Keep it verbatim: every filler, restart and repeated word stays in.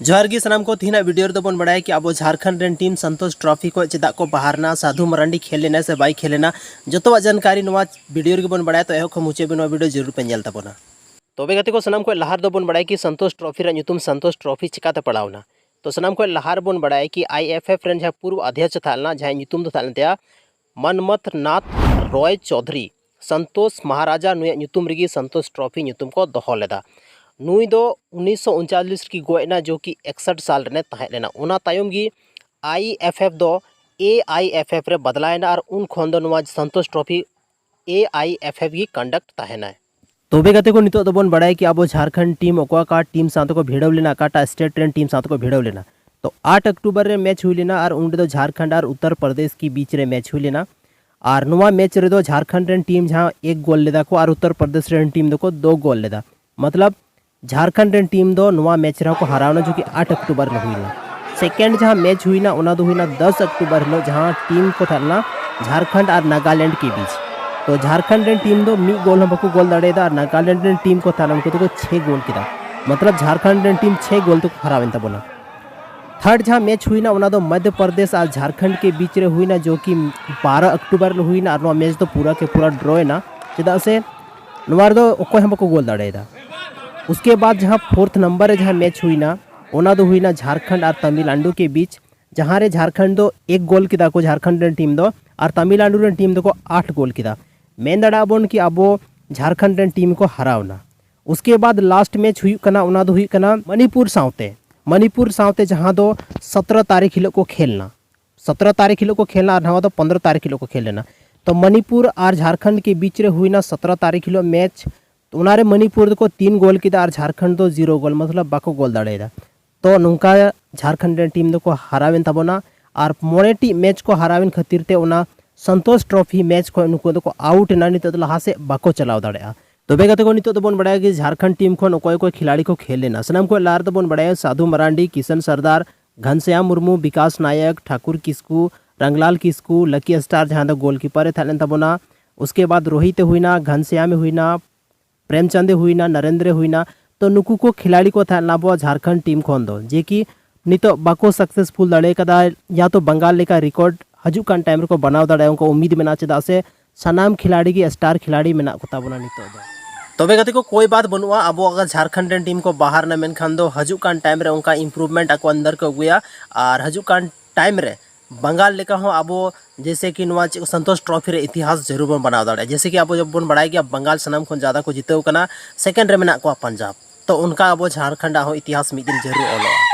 ᱡᱚᱦᱟᱨ ᱜᱮ ᱥᱟᱱᱟᱢ ᱠᱚ᱾ ᱛᱮᱦᱮᱧᱟᱜ ᱵᱷᱤᱰᱤᱭᱳ ᱨᱮᱫᱚ ᱵᱚᱱ ᱵᱟᱲᱟᱭᱟ ᱠᱤ ᱟᱵᱚ ᱡᱷᱟᱨᱠᱷᱚᱸᱰ ᱨᱮᱱ ᱴᱤᱢ ᱥᱟᱱᱛᱳᱥ ᱴᱨᱚᱯᱷᱤ ᱠᱷᱚᱱ ᱪᱮᱫᱟᱜ ᱠᱚ ᱵᱟᱦᱟᱨ ᱮᱱᱟ, ᱥᱟᱫᱷᱩ ᱢᱟᱨᱟᱱᱰᱤ ᱠᱷᱮᱞ ᱞᱮᱱᱟ ᱥᱮ ᱵᱟᱭ ᱠᱷᱮᱞ ᱞᱮᱱᱟ, ᱡᱚᱛᱚᱣᱟᱜ ᱡᱟᱱᱠᱟᱨᱤ ᱱᱚᱣᱟ ᱵᱷᱤᱰᱤᱭᱳ ᱨᱮᱜᱮ ᱵᱚᱱ ᱵᱟᱲᱟᱭᱟ᱾ ᱛᱚ ᱮᱦᱚᱵ ᱠᱷᱚᱱ ᱢᱩᱪᱟᱹᱫ ᱦᱟᱹᱵᱤᱡ ᱱᱚᱣᱟ ᱵᱷᱤᱰᱤᱭᱳ ᱡᱟᱹᱨᱩᱲ ᱯᱮ ᱧᱮᱞ ᱛᱟᱵᱚᱱᱟ᱾ ᱛᱚᱵᱮ ᱜᱟᱛᱮ ᱠᱚ, ᱥᱟᱱᱟᱢ ᱠᱷᱚᱱ ᱞᱟᱦᱟ ᱨᱮᱫᱚ ᱵᱚᱱ ᱵᱟᱲᱟᱭᱟ ᱠᱤ ᱥᱟᱱᱛᱳᱥ ᱴᱨᱚᱯᱷᱤ ᱨᱮᱭᱟᱜ ᱧᱩᱛᱩᱢ ᱥᱟᱱᱛᱳᱥ ᱴᱨᱚᱯᱷᱤ ᱪᱤᱠᱟᱛᱮ ᱯᱟᱲᱟᱣ ᱮᱱᱟ᱾ ᱛᱚ ᱥᱟᱱᱟᱢ ᱠᱷᱚᱱ ᱞᱟᱦᱟ ᱨᱮᱵᱚᱱ ᱵᱟᱲᱟᱭᱟ ᱠᱤ ᱟᱭ ᱮᱯᱷ ᱮᱯᱷ ᱨᱮᱱ ᱡᱟᱦᱟᱸ ᱯᱩᱨᱵᱚ ᱚᱫᱷᱭᱚᱠᱷᱚ ᱛᱟᱦᱮᱸ ᱞᱮᱱᱟ, ᱡᱟᱦᱟᱸᱭ ᱧᱩᱛᱩᱢ ᱫᱚ ᱛᱟᱦᱮᱸ ᱞᱮᱱ ᱛᱟᱭᱟ ᱢᱟᱱᱢᱚᱛᱷ ᱱᱟᱛᱷ ᱨᱚᱭ ᱪᱳᱫᱷᱩᱨᱤ, ᱥᱟᱱᱛᱳᱥ ᱢᱟᱦᱟᱨᱟᱡᱟ ᱱᱩᱭᱟᱜ ᱧᱩᱛᱩᱢ ᱨᱮᱜᱮ ᱥᱟᱱᱛᱳᱥ ᱴᱨᱚᱯᱷᱤ ᱧᱩᱛᱩᱢ ᱠᱚ ᱫᱚᱦᱚ ᱞᱮᱫᱟ᱾ ᱱᱩᱭ ᱫᱚ ᱩᱱᱤᱥᱥᱚ ᱩᱱᱪᱟᱞᱞᱤᱥ ᱨᱮᱜᱮ ᱜᱚᱡ ᱮᱱᱟ, ᱡᱚ ᱠᱤ ᱮᱠᱥᱟᱴ ᱥᱟᱞ ᱨᱮᱱᱮ ᱛᱟᱦᱮᱸ ᱞᱮᱱᱟ᱾ ᱚᱱᱟ ᱛᱟᱭᱚᱢ ᱜᱮ ᱟᱭ ᱮᱯᱷ ᱮᱯᱷ ᱫᱚ ᱮ ᱟᱭ ᱮᱯᱷ ᱮᱯᱷ ᱨᱮ ᱵᱟᱫᱞᱟᱭᱮᱱᱟ ᱟᱨ ᱩᱱ ᱠᱷᱚᱱ ᱫᱚ ᱱᱚᱣᱟ Santosh trophy A I F F ᱜᱮ ᱠᱚᱱᱰᱟᱠᱴ ᱛᱟᱦᱮᱱᱟᱭ᱾ ᱛᱚᱵᱮ ᱜᱟᱛᱮ ᱠᱚ, ᱱᱤᱛᱚᱜ ᱫᱚᱵᱚᱱ ᱵᱟᱲᱟᱭᱟ ᱠᱤ ᱟᱵᱚ ᱡᱷᱟᱨᱠᱷᱚᱸᱰ ᱴᱤᱢ ᱚᱠᱟ ᱚᱠᱟ ᱴᱤᱢ ᱥᱟᱶ ᱛᱮᱠᱚ ᱵᱷᱤᱲᱟᱹᱣ ᱞᱮᱱᱟ, ᱚᱠᱟᱴᱟᱜ ᱥᱴᱮᱴ ᱨᱮᱱ ᱴᱤᱢ ᱥᱟᱶ ᱛᱮᱠᱚ ᱵᱷᱤᱲᱟᱹᱣ ᱞᱮᱱᱟ᱾ ᱛᱚ ᱟᱴ ᱚᱠᱴᱳᱵᱚᱨ ᱨᱮ ᱢᱮᱪ ᱦᱩᱭ ᱞᱮᱱᱟ ᱟᱨ ᱩᱱ ᱨᱮᱫᱚ ᱡᱷᱟᱨᱠᱷᱚᱸᱰ ᱟᱨ ᱩᱛᱛᱚᱨ ᱯᱨᱚᱫᱮᱥ ᱠᱤ ᱵᱤᱪ ᱨᱮ ᱢᱮᱪ ᱦᱩᱭ ᱞᱮᱱᱟ᱾ ᱟᱨ ᱱᱚᱣᱟ ᱢᱮᱪ ᱨᱮᱫᱚ ᱡᱷᱟᱨᱠᱷᱚᱸᱰ ᱨᱮᱱ ᱴᱤᱢ ᱡᱟᱦᱟᱸ ᱮᱠ ᱜᱳᱞ ᱞᱮᱫᱟ ᱠᱚ ᱟᱨ ᱩᱛᱛᱚᱨ ᱯᱨᱚᱫᱮᱥ ᱨᱮᱱ ᱴᱤᱢ ᱫᱚᱠᱚ ᱫᱳ ᱜᱳᱞ ᱞᱮᱫᱟ᱾ ᱢᱚᱛᱞᱚᱵ ᱡᱷᱟᱨᱠᱷᱚᱸᱰ ᱨᱮᱱ ᱴᱤᱢ ᱫᱚ ᱱᱚᱣᱟ ᱢᱮᱪ ᱨᱮᱦᱚᱸ ᱠᱚ ᱦᱟᱨᱟᱣᱱᱟ, ᱡᱚ ᱠᱤ ᱟᱴ ᱚᱠᱴᱳᱵᱚᱨ ᱦᱤᱞᱳᱜ ᱦᱩᱭᱱᱟ᱾ ᱥᱮᱠᱮᱱᱰ ᱡᱟᱦᱟᱸ ᱢᱮᱪ ᱦᱩᱭᱱᱟ, ᱚᱱᱟ ᱫᱚ ᱦᱩᱭᱱᱟ ᱫᱚᱥ ᱚᱠᱴᱳᱵᱚᱨ ᱦᱤᱞᱳᱜ, ᱡᱟᱦᱟᱸ ᱴᱤᱢ ᱠᱚ ᱛᱟᱦᱮᱸ ᱞᱮᱱᱟ ᱡᱷᱟᱨᱠᱷᱚᱸᱰ ᱟᱨ ᱱᱟᱜᱟᱞᱮᱱᱰ ᱠᱤ ᱵᱤᱪ᱾ ᱛᱚ ᱡᱷᱟᱨᱠᱷᱚᱸᱰ ᱨᱮᱱ ᱴᱤᱢ ᱫᱚ ᱢᱤᱫ ᱜᱳᱞ ᱦᱚᱸ ᱵᱟᱠᱚ ᱜᱳᱞ ᱫᱟᱲᱮᱭᱟᱫᱟ ᱟᱨ ᱱᱟᱜᱟᱞᱮᱱᱰ ᱨᱮᱱ ᱴᱤᱢ ᱠᱚ ᱛᱟᱦᱮᱸ ᱞᱮᱱᱟ, ᱩᱱᱠᱩ ᱫᱚᱠᱚ ᱪᱷᱮ ᱜᱳᱞ ᱠᱮᱫᱟ᱾ ᱢᱚᱛᱞᱚᱵ ᱡᱷᱟᱨᱠᱷᱚᱸᱰ ᱨᱮᱱ ᱴᱤᱢ ᱪᱷᱮ ᱜᱳᱞ ᱛᱮᱠᱚ ᱦᱟᱨᱟᱣᱮᱱ ᱛᱟᱵᱚᱱᱟ᱾ ᱛᱷᱟᱨᱰ ᱡᱟᱦᱟᱸ ᱢᱮᱪ ᱦᱩᱭᱱᱟ, ᱚᱱᱟ ᱫᱚ ᱢᱚᱫᱽᱫᱷᱚ ᱯᱨᱚᱫᱮᱥ ᱟᱨ ᱡᱷᱟᱨᱠᱷᱚᱸᱰ ᱠᱤ ᱵᱤᱪ ᱨᱮ ᱦᱩᱭᱱᱟ, ᱡᱚ ᱠᱤ ᱵᱟᱨᱚ ᱚᱠᱴᱳᱵᱚᱨ ᱨᱮ ᱦᱩᱭᱱᱟ ᱟᱨ ᱱᱚᱣᱟ ᱢᱮᱪ ᱫᱚ ᱯᱩᱨᱟᱹ ᱠᱮ ᱯᱩᱨᱟᱹ ᱰᱨᱚ ᱮᱱᱟ, ᱪᱮᱫᱟᱜ ᱥᱮ ᱱᱚᱣᱟ ᱨᱮᱫᱚ ᱚᱠᱚᱭ ᱦᱚᱸ ᱵᱟᱠᱚ ᱜᱳᱞ ᱫᱟᱲᱮᱭᱟᱫᱟ᱾ ᱩᱥᱠᱮ ᱵᱟᱫ ᱡᱟᱦᱟᱸ ᱯᱷᱳᱨᱛᱷ ᱱᱟᱢᱵᱟᱨ ᱨᱮ ᱡᱟᱦᱟᱸ ᱢᱮᱪ ᱦᱩᱭᱱᱟ, ᱚᱱᱟ ᱫᱚ ᱦᱩᱭᱱᱟ ᱡᱷᱟᱨᱠᱷᱚᱸᱰ ᱟᱨ ᱛᱟᱢᱤᱞᱱᱟᱰᱩ ᱠᱤ ᱵᱤᱪ, ᱡᱟᱦᱟᱸ ᱨᱮ ᱡᱷᱟᱨᱠᱷᱚᱸᱰ ᱫᱚ ᱮᱠ ᱜᱳᱞ ᱠᱮᱫᱟ ᱠᱚ ᱡᱷᱟᱨᱠᱷᱚᱸᱰ ᱨᱮᱱ ᱴᱤᱢ ᱫᱚ, ᱟᱨ ᱛᱟᱢᱤᱞᱱᱟᱰᱩ ᱨᱮᱱ ᱴᱤᱢ ᱫᱚᱠᱚ ᱟᱴ ᱜᱳᱞ ᱠᱮᱫᱟ᱾ ᱢᱮᱱ ᱫᱟᱲᱮᱭᱟᱜᱼᱟ ᱵᱚᱱ ᱠᱤ ᱟᱵᱚ ᱡᱷᱟᱨᱠᱷᱚᱸᱰ ᱨᱮᱱ ᱴᱤᱢ ᱠᱚ ᱦᱟᱨᱟᱣᱱᱟ᱾ ᱩᱥᱠᱮ ᱵᱟᱫ ᱞᱟᱥᱴ ᱢᱮᱪ ᱦᱩᱭᱩᱜ ᱠᱟᱱᱟ, ᱚᱱᱟ ᱫᱚ ᱦᱩᱭᱩᱜ ᱠᱟᱱᱟ ᱢᱚᱱᱤᱯᱩᱨ ᱥᱟᱶᱛᱮ, ᱢᱚᱱᱤᱯᱩᱨ ᱥᱟᱶᱛᱮ ᱡᱟᱦᱟᱸ ᱫᱚ ᱥᱚᱛᱨᱚ ᱛᱟᱹᱨᱤᱠᱷ ᱦᱤᱞᱳᱜ ᱠᱚ ᱠᱷᱮᱞ ᱮᱱᱟ᱾ ᱥᱚᱛᱨᱚ ᱛᱟᱹᱨᱤᱠᱷ ᱦᱤᱞᱳᱜ ᱠᱚ ᱠᱷᱮᱞ ᱮᱱᱟ ᱟᱨ ᱱᱚᱣᱟ ᱫᱚ ᱯᱚᱱᱨᱚ ᱛᱟᱹᱨᱤᱠᱷ ᱦᱤᱞᱳᱜ ᱠᱚ ᱠᱷᱮᱞ ᱞᱮᱱᱟ᱾ ᱛᱚ ᱢᱚᱱᱤᱯᱩᱨ ᱟᱨ ᱡᱷᱟᱨᱠᱷᱚᱸᱰ ᱠᱤ ᱵᱤᱪ ᱨᱮ ᱦᱩᱭᱱᱟ ᱥᱚᱛᱨᱚ ᱛᱟᱹᱨᱤᱠᱷ ᱦᱤᱞᱳᱜ ᱢᱮᱪ᱾ ᱚᱱᱟᱨᱮ ᱢᱚᱱᱤᱯᱩᱨ ᱫᱚᱠᱚ ᱛᱤᱱ ᱜᱳᱞ ᱠᱮᱫᱟ ᱟᱨ ᱡᱷᱟᱨᱠᱷᱚᱸᱰ ᱫᱚ ᱡᱤᱨᱳ ᱜᱳᱞ, ᱢᱚᱛᱞᱚᱵ ᱵᱟᱠᱚ ᱜᱳᱞ ᱫᱟᱲᱮᱭᱟᱫᱟ᱾ ᱛᱚ ᱱᱚᱝᱠᱟ ᱡᱷᱟᱨᱠᱷᱚᱸᱰ ᱨᱮᱱ ᱴᱤᱢ ᱫᱚᱠᱚ ᱦᱟᱨᱟᱣᱮᱱ ᱛᱟᱵᱚᱱᱟ ᱟᱨ ᱢᱚᱬᱮ ᱴᱤ ᱢᱮᱪ ᱠᱚ ᱦᱟᱨᱟᱣᱮᱱ ᱠᱷᱟᱹᱛᱤᱨ ᱛᱮ ᱚᱱᱟ ᱥᱚᱱᱛᱳᱥ ᱴᱨᱚᱯᱷᱤ ᱢᱮᱪ ᱠᱷᱚᱱ ᱱᱩᱠᱩ ᱫᱚᱠᱚ ᱟᱣᱩᱴ ᱮᱱᱟ᱾ ᱱᱤᱛᱚᱜ ᱫᱚ ᱞᱟᱦᱟ ᱥᱮᱫ ᱵᱟᱠᱚ ᱪᱟᱞᱟᱣ ᱫᱟᱲᱮᱭᱟᱜᱼᱟ᱾ ᱛᱚᱵᱮ ᱜᱟᱛᱮ ᱠᱚ, ᱱᱤᱛᱚᱜ ᱫᱚᱵᱚᱱ ᱵᱟᱲᱟᱭᱟ ᱡᱮ ᱡᱷᱟᱨᱠᱷᱚᱸᱰ ᱴᱤᱢ ᱠᱷᱚᱱ ᱚᱠᱚᱭ ᱚᱠᱚᱭ ᱠᱷᱤᱞᱟᱲᱤ ᱠᱚ ᱠᱷᱮᱞ ᱞᱮᱱᱟ᱾ ᱥᱟᱱᱟᱢ ᱠᱷᱚᱱ ᱞᱟᱦᱟ ᱨᱮᱫᱚ ᱵᱚᱱ ᱵᱟᱲᱟᱭᱟ ᱥᱟᱫᱷᱩ ᱢᱟᱨᱟᱱᱰᱤ, ᱠᱤᱥᱟᱱ ᱥᱟᱨᱫᱟᱨ, ᱜᱷᱟᱱᱥᱭᱟᱢ ᱢᱩᱨᱢᱩ, ᱵᱤᱠᱟᱥ ᱱᱟᱭᱚᱠ, ᱴᱷᱟᱠᱩᱨ ᱠᱤᱥᱠᱩ, ᱨᱟᱝᱞᱟᱞ ᱠᱤᱥᱠᱩ, ᱞᱟᱠᱤ ᱥᱴᱟᱨ ᱡᱟᱦᱟᱸ ᱫᱚ ᱜᱳᱞᱠᱤᱯᱟᱨ ᱮ ᱛᱟᱦᱮᱸ ᱞᱮᱱ ᱛᱟᱵᱚᱱᱟ᱾ ᱩᱥᱠᱮ ᱵᱟᱫ ᱨᱳᱦᱤᱛ ᱮ ᱦᱩᱭᱱᱟ, ᱜᱷᱟᱱᱥᱭᱟᱢ ᱮ ᱦᱩᱭᱱᱟ, ᱯᱨᱮᱢᱪᱟᱸᱫᱽ ᱮ ᱦᱩᱭᱱᱟ, ᱱᱚᱨᱮᱱᱫᱨᱚ ᱮ ᱦᱩᱭᱱᱟ᱾ ᱛᱚ ᱱᱩᱠᱩ ᱠᱚ ᱠᱷᱤᱞᱟᱲᱤ ᱠᱚ ᱛᱟᱦᱮᱸ ᱞᱮᱱᱟ ᱟᱵᱚᱣᱟᱜ ᱡᱷᱟᱲᱠᱷᱚᱸᱰ ᱴᱤᱢ ᱠᱷᱚᱱ ᱫᱚ, ᱡᱮ ᱠᱤ ᱱᱤᱛᱚᱜ ᱵᱟᱠᱚ ᱥᱟᱠᱥᱮᱥᱯᱷᱩᱞ ᱫᱟᱲᱮ ᱠᱟᱫᱟ, ᱭᱟ ᱛᱚ ᱵᱟᱝᱜᱟᱞ ᱞᱮᱠᱟ ᱨᱮᱠᱚᱨᱰ ᱦᱤᱡᱩᱜ ᱠᱟᱱ ᱴᱟᱭᱤᱢ ᱨᱮᱠᱚ ᱵᱮᱱᱟᱣ ᱫᱟᱲᱮᱭᱟᱜᱼᱟ, ᱚᱱᱠᱟ ᱩᱢᱤᱫ ᱢᱮᱱᱟᱜᱼᱟ᱾ ᱪᱮᱫᱟᱜ ᱥᱮ ᱥᱟᱱᱟᱢ ᱠᱷᱤᱞᱟᱲᱤ ᱜᱮ ᱥᱴᱟᱨ ᱠᱷᱤᱞᱟᱲᱤ ᱢᱮᱱᱟᱜ ᱠᱚᱛᱟ ᱵᱚᱱᱟ ᱱᱤᱛᱚᱜ ᱫᱚ᱾ ᱛᱚᱵᱮ ᱜᱟᱛᱮ ᱠᱚ, ᱠᱳᱭ ᱵᱟᱛ ᱵᱟᱹᱱᱩᱜᱼᱟ, ᱟᱵᱚᱣᱟᱜ ᱡᱷᱟᱲᱠᱷᱚᱸᱰ ᱨᱮᱱ ᱴᱤᱢ ᱠᱚ ᱵᱟᱦᱟᱨ ᱮᱱᱟ, ᱢᱮᱱᱠᱷᱟᱱ ᱫᱚ ᱦᱤᱡᱩᱜ ᱠᱟᱱ ᱴᱟᱭᱤᱢ ᱨᱮ ᱚᱱᱠᱟ ᱤᱢᱯᱨᱩᱵᱷᱢᱮᱱᱴ ᱟᱠᱚ ᱟᱱᱫᱟᱨ ᱠᱚ ᱟᱹᱜᱩᱭᱟ᱾ ᱟᱨ ᱦᱤᱡᱩᱜ ᱠᱟᱱ ᱴᱟᱭᱤᱢ ᱨᱮ ᱵᱟᱝᱜᱟᱞ ᱞᱮᱠᱟ ᱦᱚᱸ ᱟᱵᱚ ᱡᱮᱭᱥᱮ ᱠᱤ ᱱᱚᱣᱟ ᱪᱮᱫ ᱠᱚ ᱥᱚᱱᱛᱳᱥ ᱴᱨᱚᱯᱷᱤ ᱨᱮ ᱤᱛᱤᱦᱟᱥ ᱡᱟᱹᱨᱩᱲ ᱵᱚᱱ ᱵᱮᱱᱟᱣ ᱫᱟᱲᱮᱭᱟᱜᱼᱟ᱾ ᱡᱮᱭᱥᱮ ᱠᱤ ᱟᱵᱚ ᱡᱚᱵ ᱵᱚᱱ ᱵᱟᱲᱟᱭ ᱜᱮᱭᱟ, ᱵᱟᱝᱜᱟᱞ ᱥᱟᱱᱟᱢ ᱠᱷᱚᱱ ᱡᱟᱫᱟ ᱠᱚ ᱡᱤᱛᱟᱹᱣ ᱠᱟᱱᱟ, ᱥᱮᱠᱮᱱᱰ ᱨᱮ ᱢᱮᱱᱟᱜ ᱠᱚᱣᱟ ᱯᱟᱧᱡᱟᱵᱽ᱾ ᱛᱚ ᱚᱱᱠᱟ ᱟᱵᱚ ᱡᱷᱟᱲᱠᱷᱚᱸᱰ ᱟᱜ ᱦᱚᱸ ᱤᱛᱤᱦᱟᱥ ᱢᱤᱫ ᱫᱤᱱ ᱡᱟᱹᱨᱩᱲ ᱚᱞᱚᱜᱼᱟ᱾